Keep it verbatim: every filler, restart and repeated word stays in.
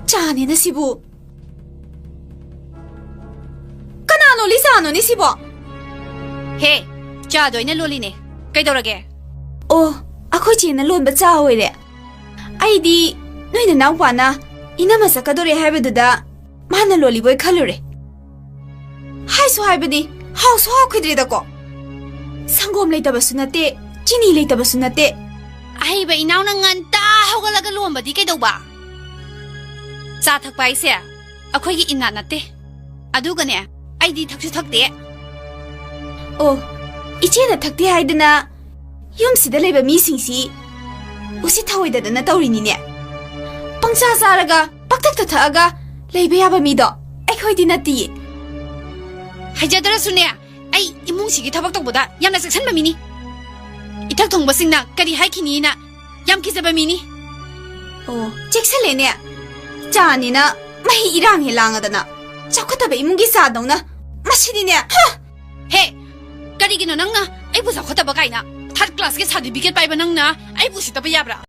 ꯆꯥꯅꯤꯅ ꯁꯤꯕꯨ꯫ ꯀꯅꯥꯅꯣ ꯂꯤ ꯆꯥꯅꯣꯅꯦ ꯁꯤꯕꯣ? ꯍꯦ, ꯆꯥꯗꯣ ꯑꯩꯅ ꯂꯣꯜꯂꯤꯅꯦ꯫ ꯀꯩꯗꯧꯔꯒꯦ? ꯑꯣ, ꯑꯩꯈꯣꯏ ꯆꯦꯅ ꯂꯣꯟꯕ ꯆꯥ ꯑꯣꯏꯔꯦ꯫ ꯑꯩꯗꯤ ꯅꯣꯏ ꯅꯅꯥꯎꯄꯥꯅ ꯏꯅꯝꯃ ꯆꯠꯀꯗꯣꯔꯦ ꯍꯥꯏꯕꯗꯨꯗ ꯃꯥꯅ ꯂꯣꯜꯂꯤꯕꯣꯏ ꯈꯜꯂꯨꯔꯦ꯫ ꯍꯥꯏꯁꯨ ꯍꯥꯏꯕꯅꯤ, ꯍꯥꯎꯁꯨ ꯍꯥꯎꯈꯤꯗ꯭ꯔꯦꯗꯀꯣ꯫ ꯁꯪꯒꯣꯝ ꯂꯩꯇꯕꯁꯨ ꯅꯠꯇꯦ, ꯆꯤꯅꯤ ꯂꯩꯇꯕꯁꯨ ꯅꯠꯇꯦ꯫ ꯑꯍꯩꯕ ꯏꯅꯥꯎꯅ ꯉꯟꯇꯥ ꯍꯧꯒꯠꯂꯒ ꯂꯣꯟꯕꯗꯤ ꯀꯩꯗꯧꯕ? ꯆꯥ ꯊꯛꯄ ꯍꯥꯏꯁꯦ ꯑꯩꯈꯣꯏꯒꯤ ꯏꯅꯥꯠ ꯅꯠꯇꯦ꯫ ꯑꯗꯨꯒꯅꯦ, ꯑꯩꯗꯤ ꯊꯛꯁꯨ ꯊꯛꯇꯦ꯫ ꯑꯣ, ꯏꯆꯦꯅ ꯊꯛꯇꯦ ꯍꯥꯏꯗꯅ ꯌꯨꯝꯁꯤꯗ ꯂꯩꯕ ꯃꯤꯁꯤꯡꯁꯤ ꯎꯁꯤꯠ ꯊꯑꯣꯏꯗꯗꯅ ꯇꯧꯔꯤꯅꯤꯅꯦ꯫ ꯄꯪꯆꯥ ꯆꯥꯔꯒ ꯄꯪꯊꯛꯇ ꯊꯛꯑꯒ ꯂꯩꯕ ꯌꯥꯕ ꯃꯤꯗꯣ ꯑꯩꯈꯣꯏꯗꯤ ꯅꯠꯇꯤꯌꯦ꯫ ꯍꯩꯖꯗ꯭ꯔꯁꯨꯅꯦ, ꯑꯩ ꯏꯃꯨꯡꯁꯤꯒꯤ ꯊꯕꯛ ꯇꯧꯕꯗ ꯌꯥꯝꯅ ꯆꯦꯛꯁꯤꯟꯕ ꯃꯤꯅꯤ꯫ ꯏꯊꯛ ꯊꯣꯡꯕꯁꯤꯡꯅ ꯀꯔꯤ ꯍꯥꯏꯈꯤꯅꯤꯅ ꯌꯥꯝ ꯀꯤꯖꯕ ꯃꯤꯅꯤ꯫ ꯑꯣ, ꯆꯦꯛꯁꯤꯜꯂꯦꯅꯦ꯫ ꯆꯥꯅꯤꯅ ꯃꯍꯤ ꯏꯔꯥꯡ ꯍꯦ ꯂꯥꯡꯉꯗꯅ꯫ ꯆꯥꯎꯈꯠꯇꯕ ꯏꯃꯨꯡꯒꯤ ꯆꯥꯗꯧꯅ꯫ ꯃꯁꯤꯗꯤꯅꯦ, ꯍ! ꯍꯦ! ꯀꯔꯤꯒꯤꯅꯣ ꯅꯪꯅ ꯑꯩꯕꯨ ꯆꯥꯎꯈꯠꯇꯕ ꯀꯥꯏꯅ? Third class ꯀꯤ certificate ꯄꯥꯏꯕ ꯅꯪꯅ ꯑꯩꯕꯨ ꯎꯁꯤꯠꯇꯕ ꯌꯥꯕ꯭ꯔꯥ?